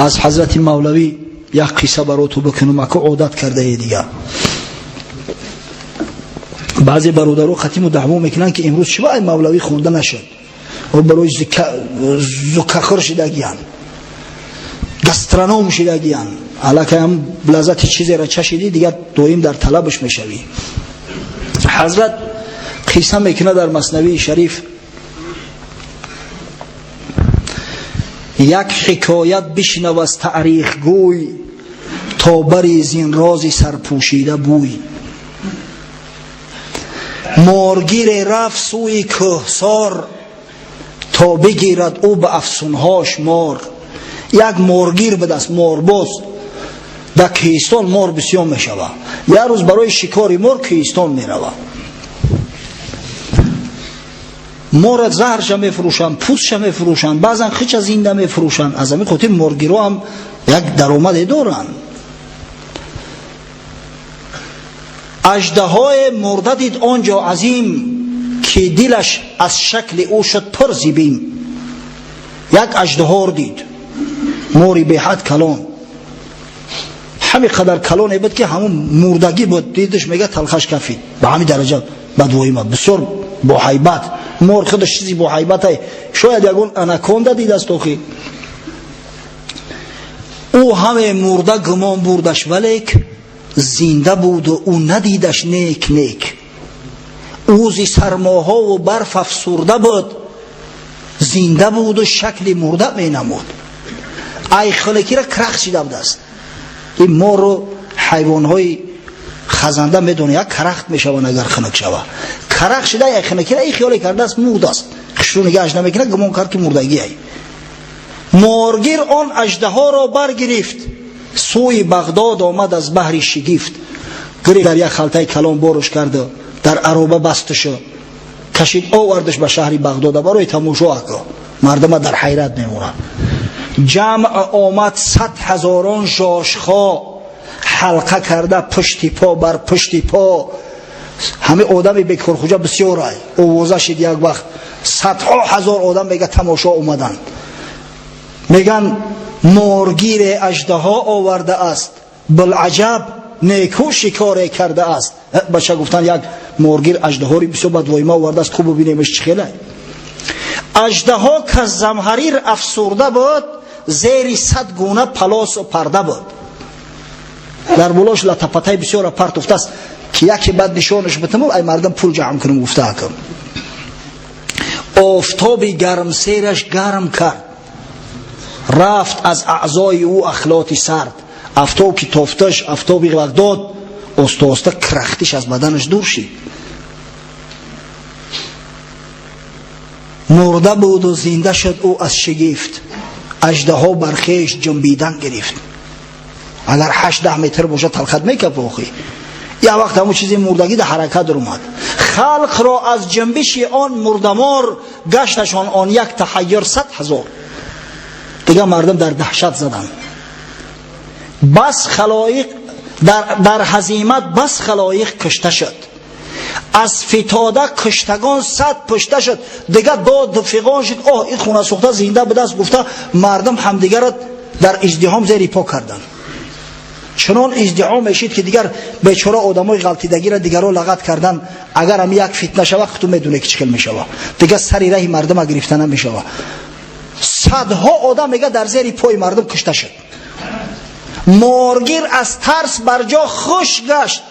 Аз ҳазрати Мавлавӣ як қисса бароту бикунам, ако одат кардае дигар. Баъзе бародаро хатиму даъво мекунанд, ки имрӯз чӣ ай Мавлавӣ хонда нашуд, о барои зукахӯр шидагиян, гастроном шидагиян. Аллакай ҳам лаззати чизеро чашидӣ, дигар доим дар талабаш мешавӣ. Ҳазрат қисса мекунад дар Маснавии Шариф: як ҳикоят бишнав аз таърихгӯй, то бари зин рози сарпӯшида бӯй. Моргире рафт сӯи кӯҳсор, то бигирад ӯ ба афсунҳош мор. Як моргир будаст, морбоз. Дар кӯҳистон мор бисёр мешавад. Як рӯз барои шикори мор кӯҳистон меравад. Мора заҳрша мефурӯшанд, пӯстша мефурӯшанд, баъзан хича зинда мефурӯшанд. Аз ҳамин хотир моргиро ҳам як даромаде доранд. Аждаҳое мурда дид он ҷо азим, ки дилаш аз шакли ӯ шуд пур зи бим. Як аждаҳор дид, мори беҳад калон, ҳамин қадар калоне буд, ки ҳамун мурдагӣ буд. Дидаш, мега, талхаш кафид. Ба ҳамин дараҷа бадвоима, бисёр боҳайбат. Мор худаш чизи боҳайбатай, шояд ягон анаконда дидаст. Охи ӯ ҳаме мурда гумон бурдаш, валек зинда буду ӯ надидаш нек нек. Ӯ зи сармоҳову барф афсурда буд, зинда буду шакли мурда менамуд. Ай хунукира крах шида будааст. Ин мору ҳайвонҳои хазанда медонад, як карахт мешаванд, агар хунук шава. Карах шида ай хунукира и хиёле кардааст, мурдааст. Хушрӯ нигаҳаш намекунад, гумон кард, ки мурдагиай. Моргир он аждаҳоро баргирифт, сӯи Бағдод омад аз баҳри шигифт. Гирифт, дар як халтаи калон боруш карду дар ароба бастушу кашид, овардаш ба шаҳри Бағдода барои тамошо. Ако мардума дар ҳайрат мемонад. Ҷамъ омад сад ҳазорон жошхо, ҳалқа карда пушти по бар пушти по. Ҳамин одами бекорхуҷа бисёрай овоза шид. Як вақт садҳо ҳазор одам, мега, тамошо омаданд. Меган, моргире аждаҳо овардааст, билаҷаб неку шикоре кардааст. Бача гуфтанд, як моргир аждаҳори бисёр бадвоима овардааст, хуб бубинемш чӣ хелай. Аждаҳо каз замҳарир афсурда буд, зери сад гуна палосу парда буд. Дар болош латапатаи бисёра партуфтааст, ки яке баъд нишонаш битаму ай мардам пул ҷамъ кунам гуфта. Офтоби гармсераш гарм кард, рафт аз аъзои ӯ ахлоти сард. Афтоб ки тофташ, афтоби Бағдод, оста оста крахтиш аз баданаш дур шид. Мурда буду зинда шуд ӯ аз шигифт, аждаҳо бар хеш ҷунбидан гирифт. Агар 8-10 метр бошад, талхат мекафа. Охи як вақт ҳамун чизи мурдагӣ дар ҳаракат омад. Халқро аз ҷунбиши он мурдамор гашташон он як таҳайюр 100 000. Дигар мардум дар даҳшат заданд. Бас халоиқ дар ҳазимат, бас халоиқ кушта шуд, аз фитода куштагон сад пушта шуд. Дигар дод фиғон шуд: оҳ, ин хона сӯхта зинда будааст, гуфта мардум ҳамдигарро дар издиҳом зери по карданд. Чунон издиҳом мешид, ки дигар бечора одамои ғалтидагиро дигарро лағат кардан. Агар ҳам як фитна шава, худту медоне, ки чӣ хел мешава. Дигар сари раҳи мардума гирифта намешава. Садҳо одам, мега, дар зери пои мардум кушта шуд. Моргир аз тарс бар ҷо хуш гашт,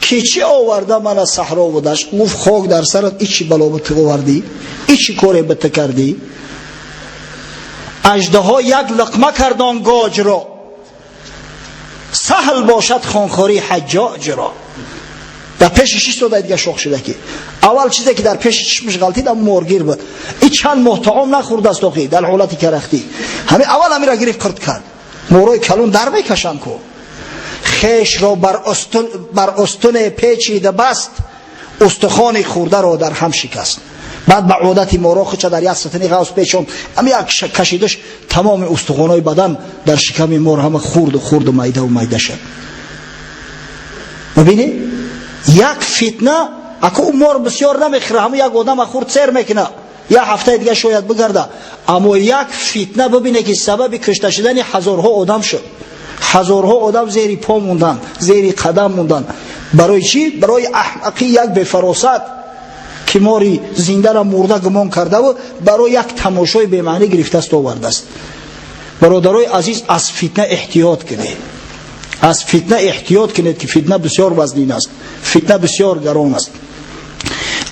ки чӣ оварда ман аз саҳрову дашт. Гуфт: хок дар сарат, ичи бало ба ту овардӣ, ичи коре ба ту кардӣ? Аждаҳо як луқма кард он гоҷро, саҳл бошад хонхории ҳаҷҷоҷро. Дар пеши шистода дига шох шуда, ки аввал чизе ки дар пеши чишмаш ғалтид, ам моргир буд. И чанд моҳ таом нахӯрдааст, охи дар ҳолати карахтӣ. Ҳамин аввал ҳамира гирифт, қирт кард. Морои калон дар мекашанд ку. Хешро бар устуне печида баст, устухони хӯрдаро дар ҳам шикаст. Баъд ба одати моро хуча дар як сатини ғавс печон, ами як кашидаш, тамоми устухонҳои бадан дар шиками мор ҳама хурду хурду майдаву майда шуд. Мебинӣ, як фитна. Ако ӯ мор бисёр намехӯра, ҳама як одама хурд сер мекуна. як ҳафтаи дига шояд бигарда, аммо як фитна бибине, ки сабаби кушта шудани ҳазорҳо одам шуд, ҳазорҳо одам зери по монданд, зери қадам монданд. Барои чӣ? Барои аҳмақи як бефаросат, ки мори зиндара мурда гумон кардаву барои як тамошои бемаънӣ гирифтааст, овардааст. Бародарои азиз, аз фитна эҳтиёт кунед, аз фитна эҳтиёт кунед, ки фитна бисёр вазнин аст, фитна бисёр гарон аст.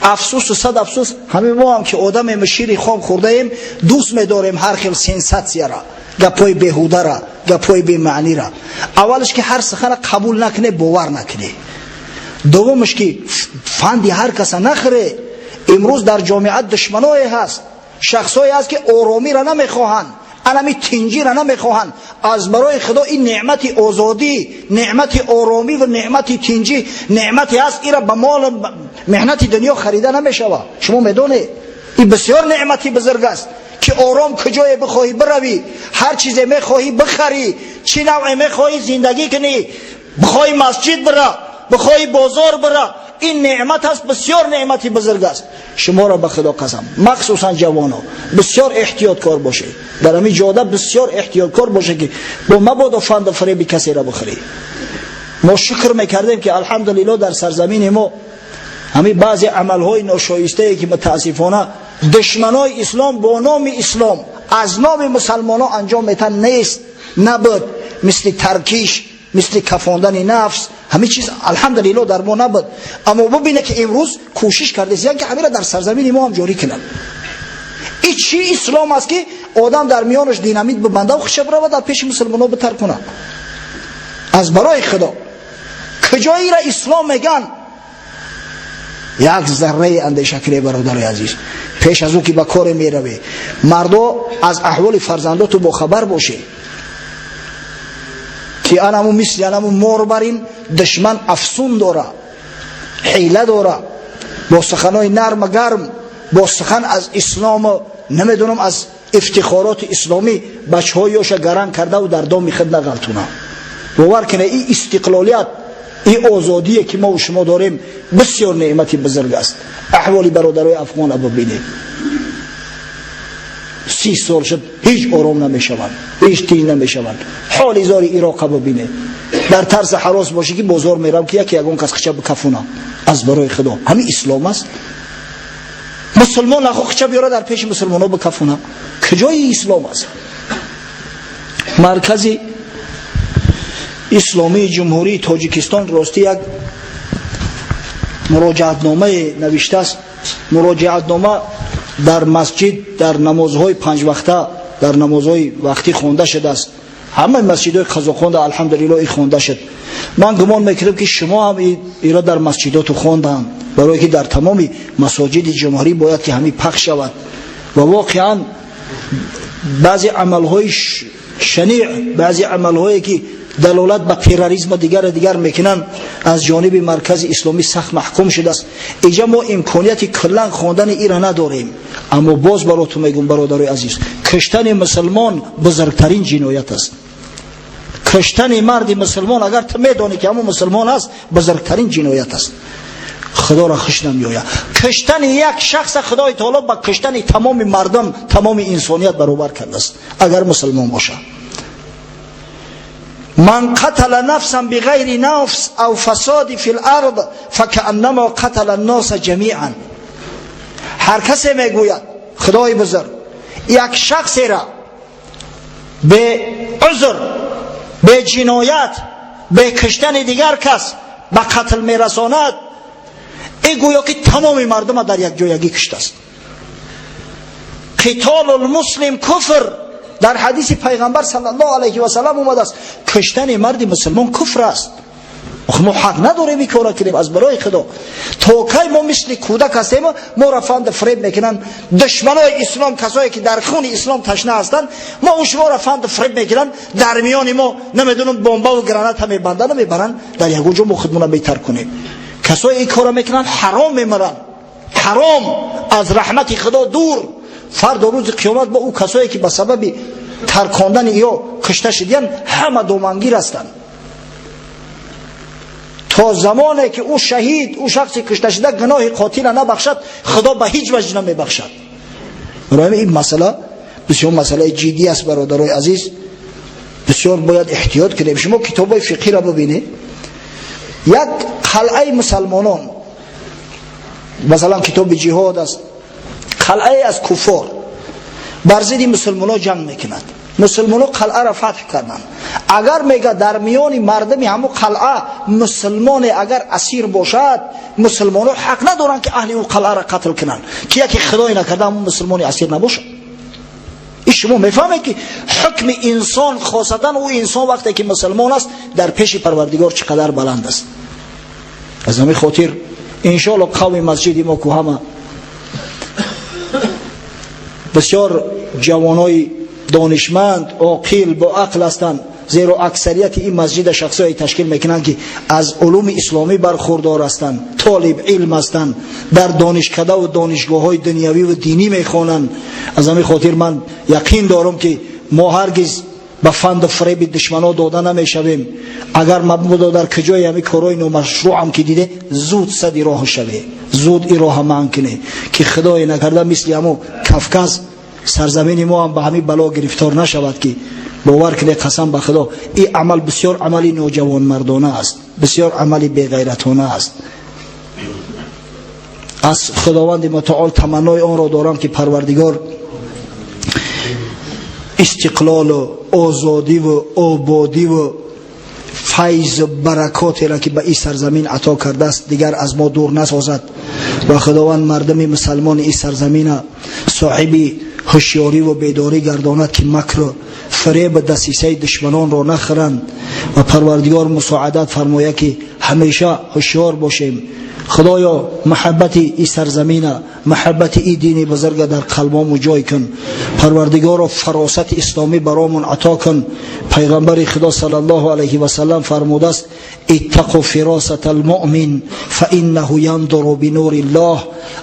Афсусу сад афсус, ҳамин мо ҳам, ки одамем, шири хом хӯрдаем, дӯст медорем ҳар хел сенсатсияра, гапҳои беҳудара, гапҳои бемаънира. Аввалаш, ки ҳар сухана қабул накуне, бовар накуне. Дуввумаш, ки фанди ҳар каса нахӯре. Имрӯз дар ҷомеа душманое ҳаст, шахсое ҳаст, ки оромиро намехоҳанд, анами тинҷиро намехоҳанд. Аз барои Худо, ин неъмати озодӣ, неъмати оромӣ ва неъмати тинҷӣ неъмате ҳаст, ира ба мол меҳнати дунё харида намешавад. Шумо медонед, ин бисёр неъмати бузург аст, ки ором куҷое бихоҳӣ биравӣ, ҳар чизе мехоҳӣ бихарӣ, чӣ навъе мехоҳӣ зиндагӣ кунӣ, бихоҳӣ масҷид бира, бихоҳӣ бозор бира. Ин неъмат аст, бисёр неъмати бузург аст. Шуморо ба Худо қасам, махсусан ҷавоно, бисёр эҳтиёткор бошед дар ҳамин ҷода, бисёр эҳтиёткор бошед, ки бо мабодо фанду фареби касеро бихӯред. Мо шукр мекардем, ки алҳамдулилло дар сарзамини мо ҳамин баъзе амалҳои ношоистае, ки мутаассифона душманои ислом бо номи ислом аз номи мусалмонон анҷом метан, нест, набуд. Мисли таркиш, мисли кафондани нафс, ҳамин чиз алҳамдулилло дар мо набуд. Аммо бубине, ки имрӯз кӯшиш кардесиян, ки ҳамира дар сарзамини мо ҳам ҷорӣ кунанд. И чӣ ислом аст, ки одам дар миёнаш динамит бибанда, хуша бирава, дар пеши мусулмонон битаркунад? Аз барои Худо, куҷоира ислом меган? Як зарраи андеша кунед, бародари азиз, пеш аз ӯ ки ба коре мераве. Мардо, аз аҳволи фарзандоту бохабар бошед, ки анаму мисли анаму мор барин душман афсун дора, ҳила дора, бо суханои нарма гарм, бо сухан аз ислому намедонам, аз ифтихороти исломӣ бачаҳои ёша гаранг кардаву дар доми худ нағалтуна. Бовар кунед, и истиқлолият, и озодие, ки мо шумо дорем, бисёр неъмати бузург аст. Аҳволи бародарои афғона бибинед, 30 сол шуд, ҳеҷ ором намешаванд, ҳеҷ тинҷ намешаванд. Ҳоли зори Ироқа бибинед, дар тарси ҳарос бошӣ, ки бозор мерам, ки яке ягон кас хича бикафуна. Аз барои Худо, ҳамин ислом аст? Мусулмон нахо хича биёра, дар пеши мусулмонҳо бикафуна. Куҷои ислом аст? Маркази Исломии Ҷумҳурии Тоҷикистон ростӣ як муроҷиатномае навиштааст. Муроҷиатнома дар масҷид, дар намозҳои панҷвақта, дар намозҳои вақтӣ хонда шудааст. Ҳамаи масҷидҳои Қазоқонда алҳамдулилло и хонда шуд. Ман гумон мекунам, ки шумо ҳам иро дар масҷидоту хонданд, барое ки дар тамоми масоҷиди ҷумҳурӣ бояд ки ҳамин пахш шавад. Ва воқеан баъзе амалҳои шаниъ, баъзе амалҳое, ки далолат ба терроризм дигар дигар мекунанд, аз ҷониби Маркази Исломӣ сахт маҳкум шудааст. Иҷа мо имконияти куллан хондани ира надорем, аммо боз баротун мегӯм, бародарои азиз, куштани мусулмон бузургтарин ҷиноят аст. Куштани марди мусулмон, агар ту медонӣ, ки ҳамон мусулмон аст, бузургтарин ҷиноят аст. Худоро хуш намеояд. Куштани як шахса Худои таоло ба куштани тамоми мардум, тамоми инсоният баробар кардааст, агар мусулмон бошад. من قتل نفسا بغير نفس او فساد في الارض فكأنما قتل الناس جميعا. هر کسی، میگوید خدای بزرگ، یک شخصی را به عذر، به جنایت، به کشتن دیگر کس به قتل میرساند، این گویا که تمام مردم در یک جایگی کشته است. قتال المسلم کفر. Дар ҳадиси пайғамбар саллаллоҳу алайҳи васалам омадааст: куштани марди мусулмон куфр аст. Мо ҳақ надорем ин кора кунем. Аз барои Худо, то кай мо мисли кӯдак ҳастем, моро фанду фиреб мекунанд душманои ислом, касое ки дар хуни ислом ташна ҳастанд? Мо шуморо фанду фиреб мекунанд, дар миёни мо намедонам бомбаву граната мебанданд, мебаранд, дар ягон ҷо мо худмона беҳтар кунем. Касое ин кора мекунанд, ҳаром мемиранд, ҳаром, аз раҳмати Худо дур. Фардо рӯзи қиёмат бо ӯ касое ки ба сабаби таркондани ё кушта шудиян, ҳама домангир ҳастанд. То замоне ки ӯ шаҳид, ӯ шахси кушташуда гуноҳи қотила набахшад, Худо ба ҳеҷ ваҷ намебахшад. Барои ин масъала бисёр масъалаи ҷиддӣ аст, бародарои азиз, бисёр бояд эҳтиёт кунем. Шумо китобҳои фиқҳиро бибинед, як қалъаи мусалмонон, масалан китоби ҷиҳод аст, қалъае аз куффор бар зидди мусулмонон ҷанг мекунад. Мусулмонон қалъаро фатҳ карданд. Агар мега дар миёни мардуми ҳамун қалъа мусулмоне агар асир бошад, мусулмонон ҳақ надоранд, ки аҳли ӯ қалъаро қатл кунанд, ки яке худое накарда ҳамун мусулмони асир набошад. И шумо мефаҳмед, ки ҳукми инсон, хосатан ӯ инсон вақте ки мусулмон аст, дар пеши Парвардигор чӣ қадар баланд аст. Аз ҳамин хотир, иншоалло, қавми масҷиди мо ку ҳама бисёр ҷавонои донишманд, оқил, бо ақл ҳастанд, зеро аксарияти ин масҷида шахсое ташкил мекунанд, ки аз улуми исломӣ бархурдор ҳастанд, толиб илм ҳастанд, дар донишкадаву донишгоҳҳои дунявиву динӣ мехонанд. Аз ҳамин хотир ман яқин дорам, ки мо ҳаргиз ба фанду фиреби душмано дода намешавем. Агар мабодо дар куҷои ҳамин корҳои номашрӯъам ки диде, зуд сади роҳ шаве, зуд и роҳа манъ кунед, ки худое накарда мисли ҳамун Кавказ сарзамини мо ҳам ба ҳамин бало гирифтор нашавад. Ки бовар кунед, қасам ба Худо, ин амал бисёр амали ноҷавонмардона аст, бисёр амали беғайратона аст. Аз Худованди Мутаол таманнои онро дорам, ки Парвардигор истиқлолу озодиву ободиву файзу баракотеро, ки ба ин сарзамин ато кардааст, дигар аз мо дур насозад ва Худованд мардуми мусалмони ин сарзамина соҳиби ҳушёриву бедорӣ гардонад, ки макру фиребу дасисаи душманонро нахӯранд, ва Парвардигор мусоадат фармояд, ки ҳамеша ҳушёр бошем. Худоё, маҳаббати и сарзамина, маҳаббати и дини бузурга дар қалбому ҷой кун. Парвардигоро, фаросати исломӣ баромон ато кун. Пайғамбари Худо саллаллоҳу алайҳи васаллам фармудааст: "Иттақу фиросата алмуъмин фаиннаҳу яндуру бинури Ллоҳ".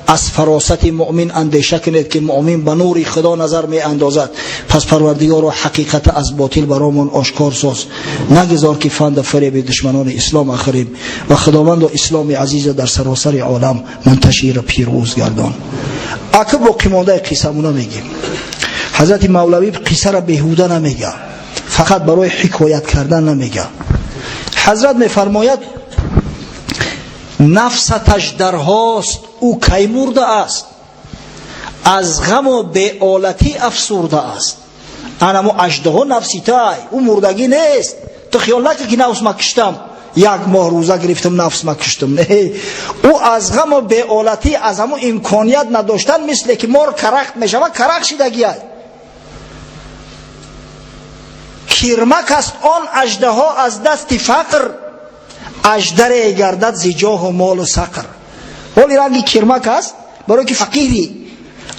Аз фаросати муъмин андеша кунед, ки муъмин ба нури Худо назар меандозад. Пас, Парвардигоро, ҳақиқата аз ботил баромон ошкор соз, нагузор, ки фанду фиреби душманони ислом ахӯрем, ва Худовандо, исломи азиза дар саросари олам мунташиру пирӯз гардон. Ака, боқимондаи қиссамуна мегем. Ҳазрати Мавлавӣ қиссаро беҳуда намега, фақат барои ҳикоят кардан намега. Ҳазрат мефармояд: нафсат аждарҳост, ӯ кай мурда аст? Аз ғаму беолатӣ афсурда аст. Анамо аждаҳо нафси тай, ӯ мурдагӣ нест. Ту хиёл накун, ки нафс ма киштам, як моҳ рӯза гирифтам, нафс ма киштам. Не, ӯ аз ғаму беолатӣ, аз ҳамун имконият надоштан, мисле ки мор карахт мешавад, карахт шидагиай. Кирмак аст он аждаҳо аз дасти фақр, аждаре гардад зи ҷоҳу молу сақр. Ҳоли ранги кирмак аст, барое ки фақири.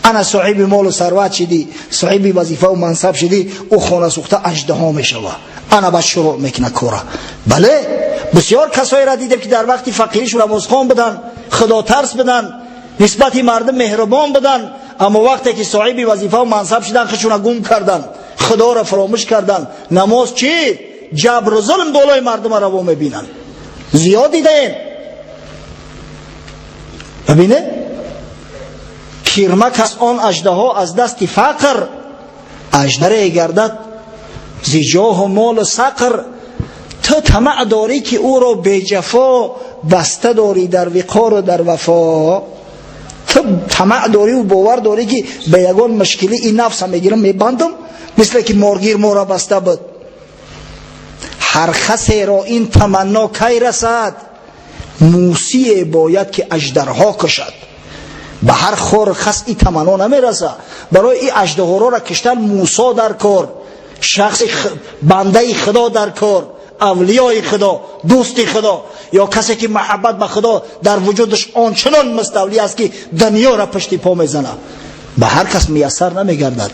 Ана соҳиби молу сарват шидӣ, соҳиби вазифаву мансаб шидӣ, ӯ хона сӯхта аждаҳо мешава. Ана баъд шурӯъ мекунад кора. Бале, бисёр касоеро дидем, ки дар вақти фақиришу намозхон буданд, худотарс буданд, нисбати мардум меҳрубон буданд, аммо вақте ки соҳиби вазифаву мансаб шиданд, худшуна гум карданд, Худоро фаромӯш карданд. Намоз чӣ, ҷабру зулм болои мардума раво мебинанд. Зиёд дидаем. Бибине, кирмак аст он аждаҳо аз дасти фақр, аждаре гардад зи ҷоҳу молу сақр. Ту тамаъ дорӣ, ки ӯро беҷафо баста дорӣ дар виқору дар вафо. Ту тамаъ дорӣ бовар дорӣ, ки ба ягон мушкилӣ ин нафса мегирам, мебандам, мисле ки моргир мора баста буд. Ҳар касеро ин таманно кай расад? Мусие бояд, ки аждарҳо кушад. Ба ҳар хор хас ин таманно намераса. Барои ин аждаҳоро киштан Мусо дар кор, шахси бандаи Худо дар кор, авлиёи Худо, дӯсти Худо ё касе, ки маҳаббат ба Худо дар вуҷудаш ончунон муставлӣ аст, ки дунёро пушти по мезанад. Ба ҳар кас муяссар намегардад.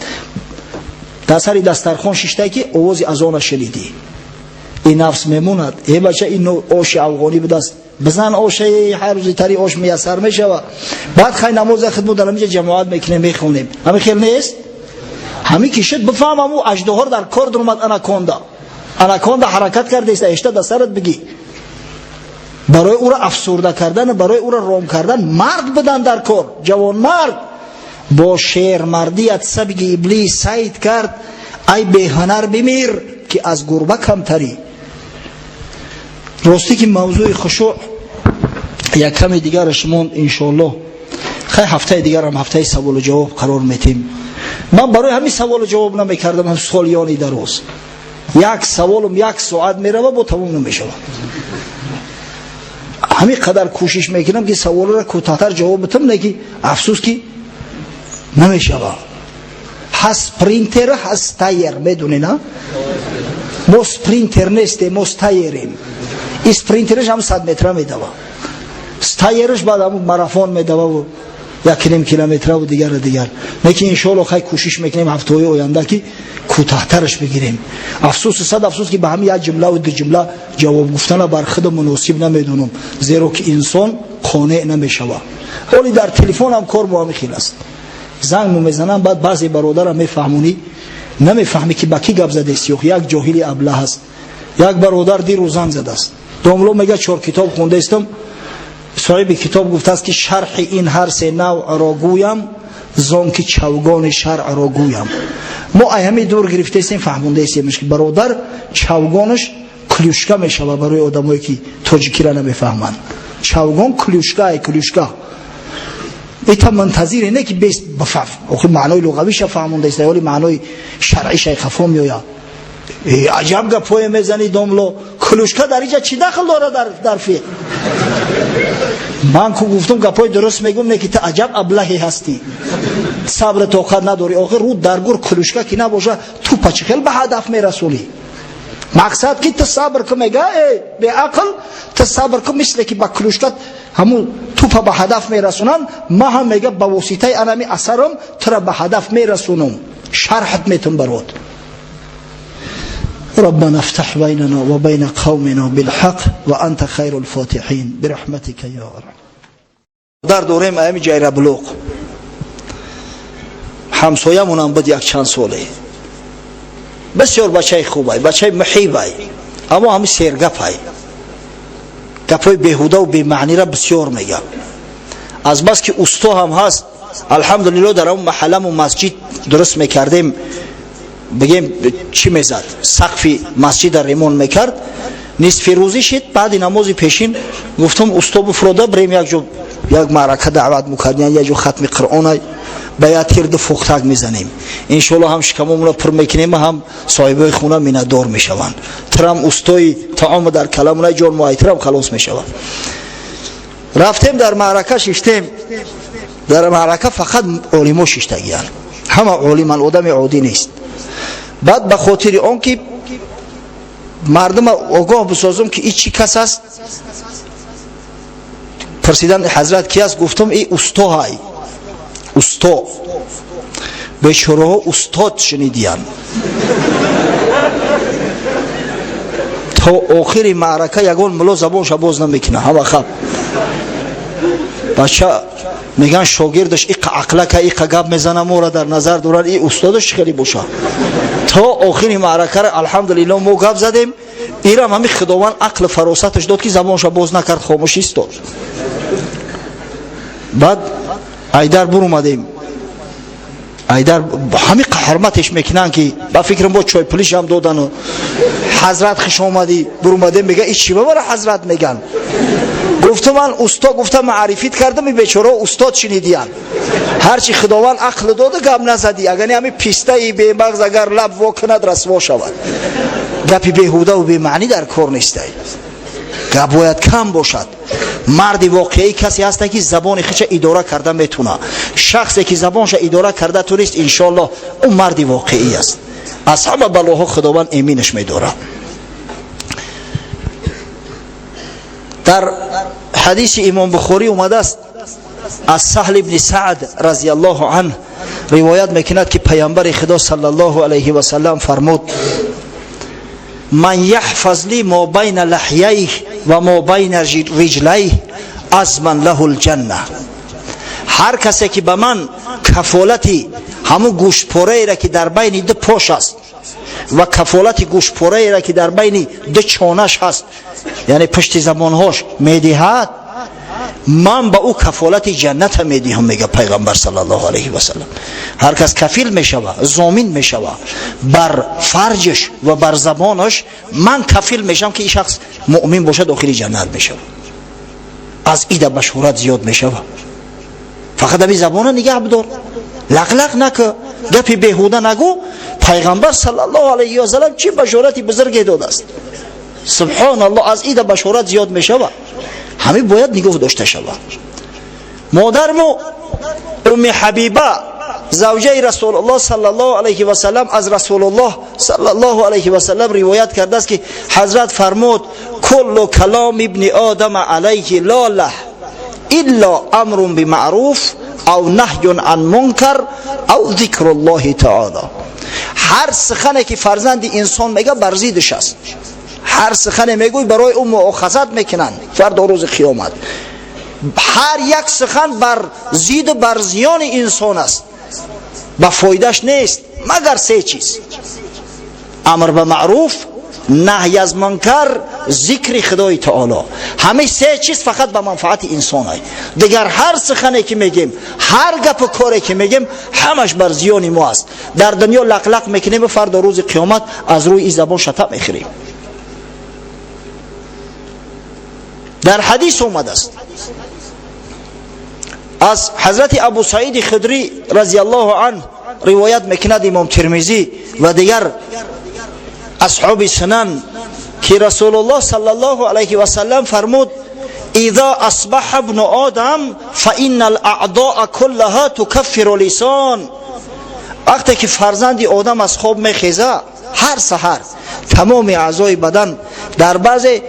Дар сари дастархон шиштае, ки овози азона шунидӣ, ин нафс мемонад: «Э бача, ин оши афғонӣ будааст, бизан ошаи, ҳар рӯзи тари ош муяссар мешава. Баъд хай намоза хидмат дар ҳаминҷа ҷамоат мекунем, мехонем». Ҳамин хел нест? Ҳамин ки шуд, бифаҳмам, ӯ аждаҳор дар кор даромад. Анаконда ҳаракат кардааст. Эшта дар сарат бигӣ, барои ӯро афсурда кардан, барои ӯро ром кардан мард будан дар кор, ҷавонмард. Бо шермардият сабги иблис сайд кард, ай беҳунар бимир, ки аз гурба камтарӣ. Ростӣ ки мавзӯи хушӯъ як ками дигараш монд, иншоаллоҳ хай ҳафтаи дигарам ҳафтаи саволу ҷавоб қарор метем. Ман барои ҳамин саволу ҷавоб намекардам солиёни дароз. Як саволум як соат мерава, бо тамом намешавад. Ҳамин қадар кӯшиш мекунам, ки саволро кӯтоҳтар ҷавоб битам, не ки афсӯс ки намешавад. Ҳаст спринтер, ҳаст стайер, медонӣ на? Мо спринтер нестем, мо стайерем. И спринтераш ҳам 100 метра медава, стайераш баъд ҳамун марафон медававу 1.5 километраву дигару дигар. Лекин иншоалло хай кӯшиш мекунем ҳафтаҳои оянда ки кӯтоҳтараш бигирем. Афсӯсу сад афсӯс, ки ба ҳамин як ҷумлаву ду ҷумла ҷавоб гуфтана бар худ муносиб намедонам, зеро ки инсон қонеъ намешавад. Оли дар телефонам кор бо ҳамин хел аст. Занг мезанам, баъд баъзе бародарам мефаҳмонӣ, намефаҳмӣ, ки ба кӣ гап задест. Ёх, як ҷоҳили аблаҳ аст. Як бародар дирӯз занг задааст: «Домло, мега, чор китоб хондаистам. Соҳиби китоб гуфтааст, ки шарҳи ин ҳар се навъро гӯям, зон ки чавгони шаръро гӯям». Мо ай ҳамин дур гирифтаистем, фаҳмондаистемш, ки бародар, чавгонаш клюшка мешавад. Барои одамое ки тоҷикиро намефаҳманд, чавгон клюшка, ай клюшка ита мунтазире не ки бес охи маънои луғавиша фаҳмондаист, оли маънои шаръиша хафо меояд. «Аҷаб гапое мезанӣ, домло, клюшка дар иҷа чӣ дахл дорад дар фиқҳ?» Ман ку гуфтум, гапои дуруст мегӯм, не ки ту аҷаб аблаҳе ҳастӣ, сабр тоқат надорӣ. Охир рӯ дар гур клюшка ки набоша, тупа чӣ хел ба ҳадаф мерасонӣ? Мақсад ки ту сабр ку, мега, э беақл, ту сабр ку, мисле ки ба клюшка ҳамун тупа ба ҳадаф мерасонанд, ма ҳам, мега, ба воситаи анами асарам тура ба ҳадаф мерасонам, шарҳат метум барот. ربنا افتح بيننا وبين قومنا بالحق وأنت خير الفاتحين برحمتك يا أرحم. Дар дорем аями ҷайраблуқ ҳамсоямонам буд як чанд соле. Бисёр бачаи хубай, бачаи муҳибай, аммо ҳами сергапай, гапҳои беҳудаву бемаънира бисёр мегап. Азбаски усто ҳам ҳаст, алҳамдулилло, дар ҳамн маҳалламу масҷид дуруст мекардем, бигем, чӣ мезад, сақфи масҷида ремонт мекард. Нисфи рӯзӣ шид, баъди намози пешин гуфтам: «Усто, буфурода бирем як ҷо, як маърака даъват мукардиян, як ҷо хатми қуръона, ба як тирду фухтак мезанем. Иншоалло ҳам шикамомона пур мекунем, ҳам соҳибои хона миннатдор мешаванд. Тирам устои таому дар каламуна ҷон муайтирам халос мешавад». Рафтем, дар маърака шиштем. Дар маърака фақат олимо шиштагиянд, ҳама олиман, одами оддӣ нест. Баъд ба хотири он ки мардума огоҳ бисозум, ки и чӣ кас аст, пурсидан: «Ҳазрат ки аст?» Гуфтам: «И устоҳай, усто». Бечораҳо устод шунидиянд, то охири маърака ягон муло забонша боз намекунад, ҳама хаб. Бача меган, шогирдаш иқа ақлака, иқа гап мезана, мора дар назар дорад, и устодаш чӣ хеле боша. То охири маъракара, алҳамдулилло, мо гап задем. Ирам ҳами худованд ақлу фаросаташ дод, ки забонша боз накард, хомӯш истод. Баъд айдар бурумадем, айдар ҳами ҳурматеш мекунанд, ки ба фикрам бо чойпулишам додану «Ҳазрат, хуш омадӣ». Бурумадем, мега: «И чӣ ба мара ҳазрат меган?» Гуфту: «Ман усто гуфта маърифит кардам, и бечорао устод шинидиянд. Ҳарчи худованд ақл дода, гап назадӣ, агар не ҳами пистаи бемағз агар лаб во кунад, расво шавад. Гапи беҳудаву бемаънӣ дар кор нестай, гап бояд кам бошад». Марди воқеӣ касе ҳаста, ки забони худша идора карда метуна. Шахсе ки забонша идора карда тунист, иншоаллоҳ, ӯ марди воқеӣ аст, аз ҳама балоҳо худованд эминаш медорад. Дар ҳадиси имом Бухорӣ омадааст, аз Саҳл ибни Саъд разиаллоҳу анҳ ривоят мекунад, ки паямбари худо саллаллоҳу алайҳи васаллам фармуд: «Ман яҳфаз ли мо байна лаҳяйҳ ва мо байна риҷлайҳ азман лаҳу лҷанна». Ҳар касе ки ба ман кафолати ҳамун гӯштпораеро, ки дар байни ду пош аст, ва кафолати гӯштпораеро, ки дар байни ду чонаш ҳаст, яъне пушти забонҳош, медиҳад, Ман ба ӯ кафолати ҷанната медиҳам, мега пайғамбар саллаллоҳу алайҳи васаллам. Ҳар кас кафил мешава, зомин мешава бар фарҷаш ва бар забонаш, ман кафил мешавам, ки ин шахс муъмин бошад, дохили ҷаннат мешава. Аз ида башорат зиёд мешава. Фақат ами забона нигаҳ бидор, лақлақ накӯ, гапи беҳуда нагӯ. Пайғамбар саллаллоҳу алайҳи васаллам чӣ башорати бузурге додааст! Субҳоналлоҳ, аз ида башорат зиёд мешава. Ҳамин бояд нигоҳ дошта шавад. Модарму Умми Ҳабиба, завҷаи Расулуллоҳ саллаллоҳу алайҳи васаллам, аз Расулуллоҳ саллаллоҳу алайҳи васаллам ривоят кардааст, ки ҳазрат фармуд: куллу каломи ибни одама алайҳи лолаҳ илла амрун бимаъруф ав наҳюн ан мункар ав зикруллоҳи таоло. Ҳар сухане ки фарзанди инсон мега, бар зиддиш аст. Ҳар сухане мегӯй, барои ӯ муохазат мекунанд фардо рӯзи қиёмат. Ҳар як сухан бар зидду бар зиёни инсон аст, ба фоидаш нест, магар се чиз: амр ба маъруф, наҳй аз мункар, зикри Худои таоло. Ҳамин се чиз фақат ба манфаати инсон ай. Дигар ҳар сухане ки мегем, ҳар гапу коре ки мегем, ҳамаш бар зиёни мо аст. Дар дунё лақлақ мекунем, фардо рӯзи қиёмат аз рӯи ин забон шата мехӯрем. Дар ҳадис омадааст аз ҳазрати Абу Саиди Хидрӣ разияллоҳу анҳ, ривоят мекунад имом Термизӣ ва дигар асҳоби сунан, ки Расулуллоҳ саллаллоҳу алайҳи васаллам фармуд: إذا أصبح ابن آدم فإن الأعضاء كلها تكفر لسان. Вақте ки фарзанди одам аз хоб мехеза, ҳар саҳар тамоми аъзои бадан, дар баъзе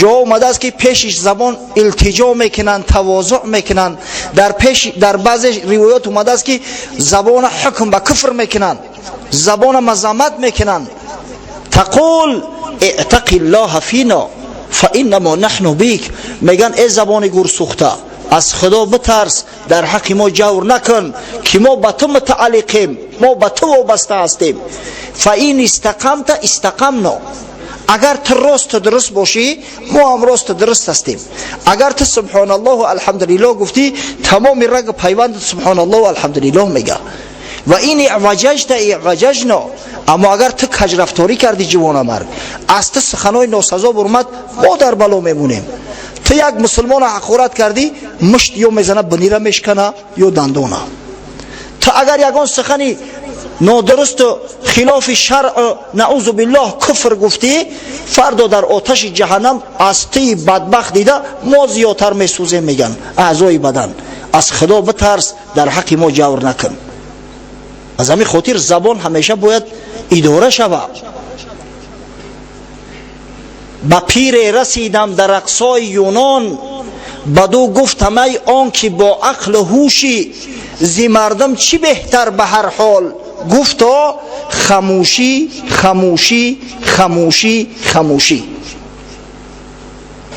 ҷо омадааст, ки пешиш забон илтиҷо мекунанд, тавозӯъ мекунанд. Дар баъзе ривоят омадааст, ки забона ҳукм ба куфр мекунанд, забона мазаммат мекунанд. Тақул иътақи ллоҳа фино фаиннамо наҳну бик. Меган: э забони гурсӯхта, аз Худо битарс, дар ҳаққи мо ҷавр накун, ки мо ба ту мутааллиқем, мо ба ту вобаста ҳастем. Фа ин истақамта истақамно. Агар ту росту дуруст бошӣ, мо ҳам росту дуруст ҳастем. Агар ту субҳоналлоҳу алҳамдулиллоҳ гуфтӣ, тамоми рагу пайванд субҳоналлоҳу алҳамдулиллоҳ мега. Ва ин иваҷажта иваҷажно. Аммо агар ту каҷрафторӣ кардӣ, ҷивонамард, аз ту суханои носазо бурмад, мо дар бало мемонем. Ту як мусулмона ҳақорат кардӣ, мушт ё мезана, бинира мешкана ё дандона. Ту агар ягон сухани нодурусту хилофи шаръ, наузу биллоҳ, куфр гуфтӣ, фардо дар оташи ҷаҳаннам аз туи бадбахт дида мо зиёдтар месӯзем. Меган аъзои бадан: аз Худо битарс, дар ҳаққи мо ҷавр накун. Аз ҳамин хотир забон ҳамеша бояд идора шавад. Ба пире расидам дар ақсои Юнон, баду гуфтам: ай он ки бо ақлу ҳушӣ, зи мардум чӣ беҳтар ба ҳар ҳол? Гуфто: хамӯшӣ, хамӯшӣ, хамӯшӣ, хамӯшӣ.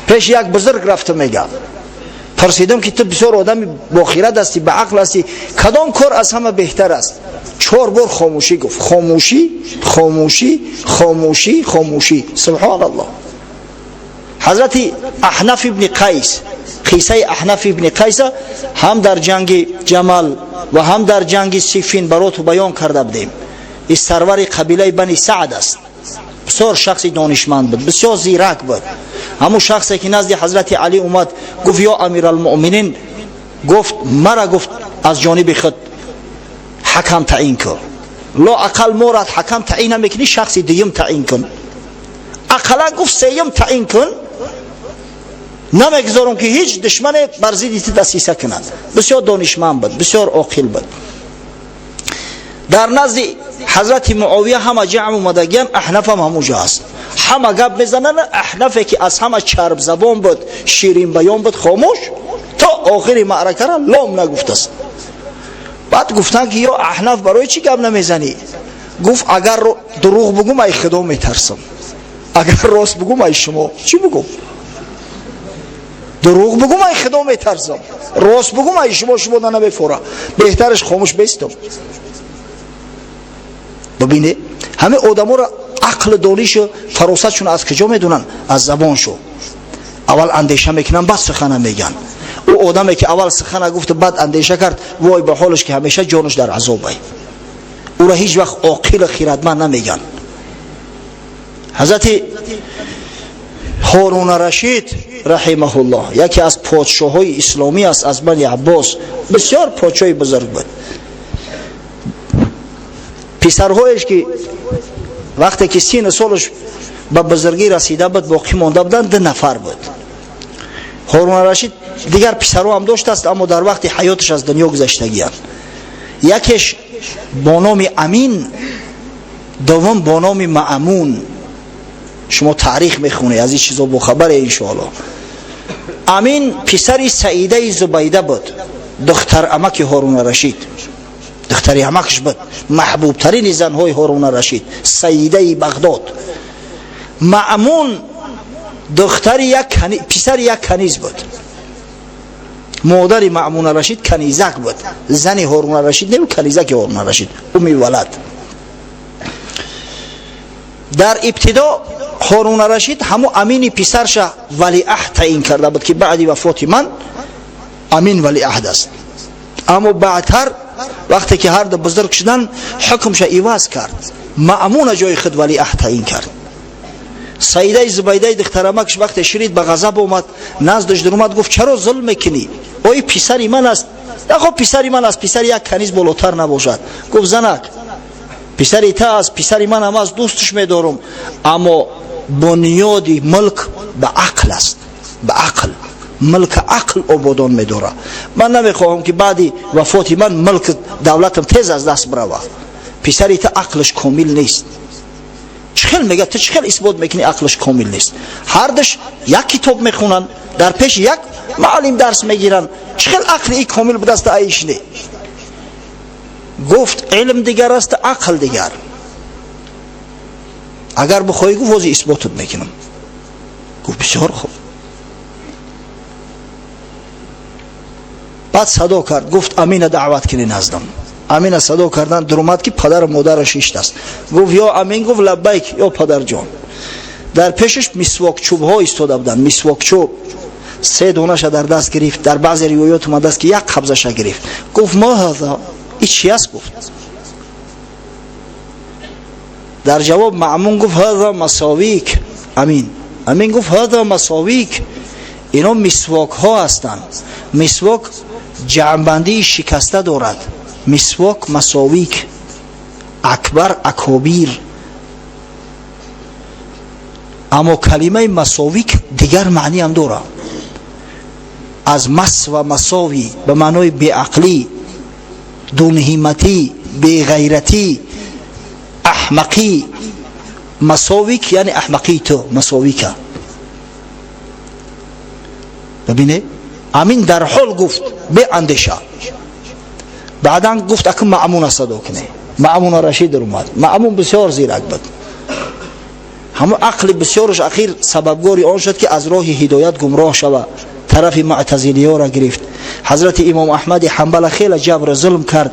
Пеши як бузург рафту мега: пурсидам, ки ту бисёр одами бохират ҳастӣ, ба ақл ҳастӣ, кадом кор аз ҳама беҳтар аст? Чор бор хомӯшӣ гуфт: хомӯшӣ, хомӯшӣ, хомӯшӣ, хомӯшӣ. Субҳоналлоҳ. Ҳазрати Аҳнаф ибни Қайс, қиссаи Аҳнаф ибни Қайса ҳам дар ҷанги Ҷамал ва ҳам дар ҷанги Сифин бароту баён карда будем. Ин сарвари қабилаи Бани Саъд аст. Бисёр шахси донишманд буд, бисёр зирак буд. Ҳамун шахсе ки назди ҳазрати Алӣ омад, гуфт: ё амиралмуъминин, гуфт, мара, гуфт, аз ҷониби худ ҳакам таъин кун. Ло ақал морад ҳакам таъин намекунӣ, шахси дуюм таъин кун, ақаллан, гуфт, сеюм таъин кун. Намегузорам, ки ҳеҷ душмане бар зидди ту дасиса кунад. Бисёр донишманд буд, бисёр оқил буд. Дар назди ҳазрати Муовия ҳама ҷамъ омадагиан, Аҳнафам ҳамуҷо аст. Ҳама гап мезананд, Аҳнафе ки аз ҳама чарбзабон буд, ширинбаён буд, хомӯш то охири маъракара лом нагуфтааст. Баъд гуфтанд, ки ё Аҳнаф, барои чӣ гап намезанӣ? Гуфт: агар дурӯғ бугум, ай Худо метарсам, агар рост бугум, ай шумо чӣ бугум? Дурӯғ бугум, ай Худо метарсам, рост бугум, ай шумо, шумо намефора, беҳтараш хомӯш бестам. Бибине, ҳамин одаморо ақлу донишу фаросатшон аз куҷо медонанд? Аз забоншо. Аввал андеша мекунанд, баъд сухана мегӯянд. Ӯ Одаме ки аввал сухана гуфт, баъд андеша кард, вой ба ҳолаш, ки ҳамеша ҷонаш дар азобай. Ӯро ҳеҷ вақт оқилу хирадманд намеган. Ҳазрати Ҳоруна Рашид раҳимаҳуллоҳ яке аз подшоҳои исломӣ аст, аз Бани Аббос, бисёр подшоҳи бузург буд. Писарҳоеш ки вақте ки сину солаш ба бузургӣ расида буд, боқӣ монда буданд, ду нафар буд. Ҳоруна Рашид дигар писарҳо ҳам доштааст, аммо дар вақти ҳаёташ аз дунё гузаштагианд. Якеш бо номи Амин, дуввум бо номи Маъмун. Шумо таърих мехонед, аз ин чизо бохабаре, иншоалло. Амин писари Саидаи Зубайда буд, духтар амаки Ҳоруна Рашид, духтари амакаш буд, маҳбубтарини занҳои Ҳоруна Рашид, саидаи Бағдод. Маъмун духтари як писари як каниз буд. Модари Маъмуна Рашид канизак буд, зани Ҳоруна Рашид не, канизаки Ҳоруна Рашид, уми валад. Дар ибтидо Ҳоруна Рашид ҳаму Амини писарша валиаҳд таъин карда буд, ки баъди вафоти ман Амин валиаҳд аст. Аммо баъдтар, вақте ки ҳарду бузург шудан, ҳукмша иваз кард, Маъмуна ҷои худ валиаҳд таъин кард. Саидаи Зубайдаи духтарамакш вақте ширид, ба ғазаб омад, наздаш даромад, гуфт: «Чаро зулм мекунӣ? Ои писари ман аст». Хоб, писари ман аст, писари як каниз болотар набошад. Гуфт: «Занак, писари та аст, писари манам аст, дӯстш медорум, аммо бунёди мулк ба ақл аст, ба ақл. Мулк ақл ободон медорад. Ман намехоҳам, ки баъди вафоти ман мулк давлатам тез аз даст бирава. Писари та ақлаш комил нест». Чӣ хел мега? Ту чӣ хел исбот мекунӣ, ақлаш комил нест? Ҳардаш як китоб мехонанд, дар пеши як муаллим дарс мегиранд. Чӣ хел ақли и комил будааст, аиш не? Гуфт: «Илм дигар аст, ақл дигар. Агар бихоҳӣ, гуфт, ҳозир исботат мекунам». Гуфт: «Бисёр хуб». Баъд садо кард, гуфт: «Амина даъват кунӣ наздам». Амина садо кардан, дуромад, ки падару модараш иштаст. Гуфт: «Ё Амин». Гуфт: «Лаббайк, ё падарҷон». Дар пешаш мисвокчӯбҳо истода буданд. Мисвокчӯб се донаша дар даст гирифт, дар баъзе ривоёт омадааст, ки як қабзаша гирифт. Гуфт: «Ма ҳаза? И чи аст?» Гуфт. Дар ҷавоб Маъмун гуфт: «Ҳаза масовик, Амин». Амин гуфт: «Ҳаза масовик, ино мисвокҳо ҳастанд. Мисвок ҷамъбандии шикаста дорад: мисвок, масовик, акбар, акобир. Аммо калимаи масовик дигар маъниам дорад, аз мас ва масови, ба маънои беақлӣ, дунҳиматӣ, беғайратӣ, аҳмақӣ. Масовик яъне аҳмақии ту, масовика». Бибине, Амин дар ҳол гуфт, беандеша. Баъдан гуфт: «Акун Маъмуна садо куне». Маъмуна Рашид омад. Маъмун бисёр зирак буд. Ҳамон ақли бисёраш ахир сабабгори он шуд, ки аз роҳи ҳидоят гумроҳ шава, тарафи муътазилиёра гирифт. Ҳазрати Имом Аҳмади Ҳамбала хеле ҷабру зулм кард,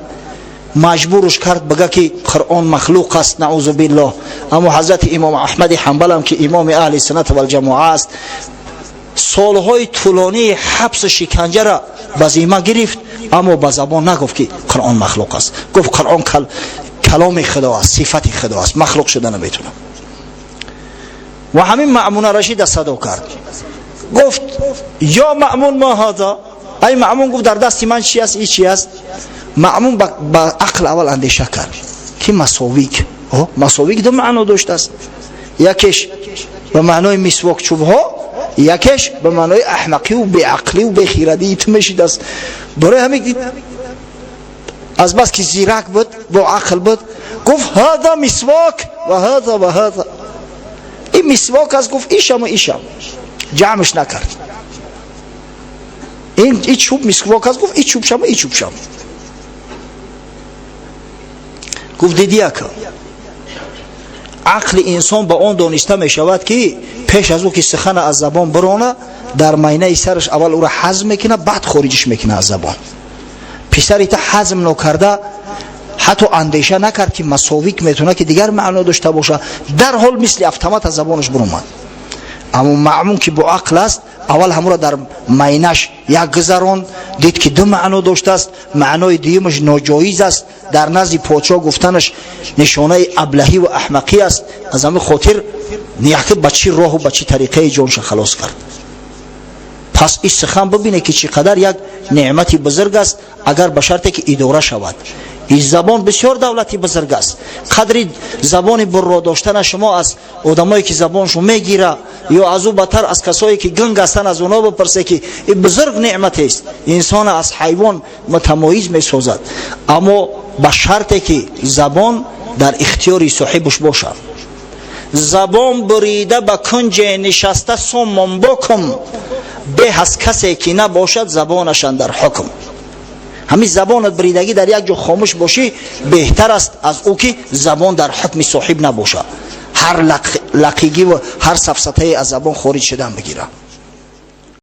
маҷбурш кард бага, ки Қуръон махлуқ аст, наузу биллоҳ. Аммо ҳазрати Имом Аҳмади Ҳамбалам, ки имоми аҳли суннат валҷамоа аст, солҳои тӯлонии ҳабсу шиканҷара ба зимма гирифт, аммо ба забон нагуфт, ки Қуръон махлуқ аст. Гуфт: «Қуръон каломи Худо аст, сифати Худо аст, махлуқ шуда наметавонад». Ва ҳамин Маъмуна Рашида садо кард, гуфт: «Ё Маъмун, ма ҳаза?» Ай Маъмун, гуфт, дар дасти ман чи аст, и чи аст? Маъмун ба ақл аввал андеша кард, ки масовик, масовик ду маъно доштааст: якеш ба маънои мисвокчӯбҳо, якеш ба маънои аҳмақиву беақливу бехирадии ту мешидааст. Барои ҳамин, аз бас ки зирак буд, бо ақл буд, гуфт: «Ҳаза мисвок ва ҳаза ва ҳаза». Ин мисвок аст, гуфт, ишаму ишам ҷамъш накард. Ин и чӯб мисвок аст, гуфт, и чӯбшаму и чӯбшам. Гуфт: «Дидияка, ақли инсон ба он дониста мешавад, ки пеш аз ӯ ки сухана аз забон бирона, дар майнаи сараш аввал ӯро ҳазм мекунад, баъд хориҷиш мекунад аз забон. Писари та ҳазм нокарда, ҳатто андеша накард, ки масовик метавонад, ки дигар маъно дошта бошад. Дарҳол мисли автомат аз забонаш биромад». Аммо Маъмун, ки бо ақл аст, Аввал ҳамуро дар майнаш як гузаронд, дид, ки ду маъно доштааст. Маънои дуюмаш ноҷоиз аст, дар назди подшоҳ гуфтанаш нишонаи аблаҳӣ ва аҳмақӣ аст. Аз ҳамин хотир яке ба чӣ роҳу ба чӣ тариқаи ҷонша халос кард. Пас ин сухан, бибине, ки чӣ қадар як неъмати бузург аст, агар ба шарте ки идора шавад. Ин забон бисёр давлати бузург аст. Қадри забони бурро доштана шумо аз одамое, ки забоншон мегира, ё аз ӯ бадтар, аз касое, ки гунг ҳастанд, аз онҳо бипурсе, ки ин бузург неъматест, инсона аз ҳайвон мутамоиз месозад. Аммо ба шарте ки забон дар ихтиёри соҳибаш бошад. Забон бурида ба кунҷе нишаста суммун букм, беҳ аз касе ки набошад забонаш андар ҳукм. Ҳамин забонат буридагӣ, дар як ҷо хомӯш бошӣ, беҳтар аст аз ӯ ки забон дар ҳукми соҳиб набошад, ҳар лақигӣ ва ҳар сафсатае аз забон хориҷ шудан бигирад.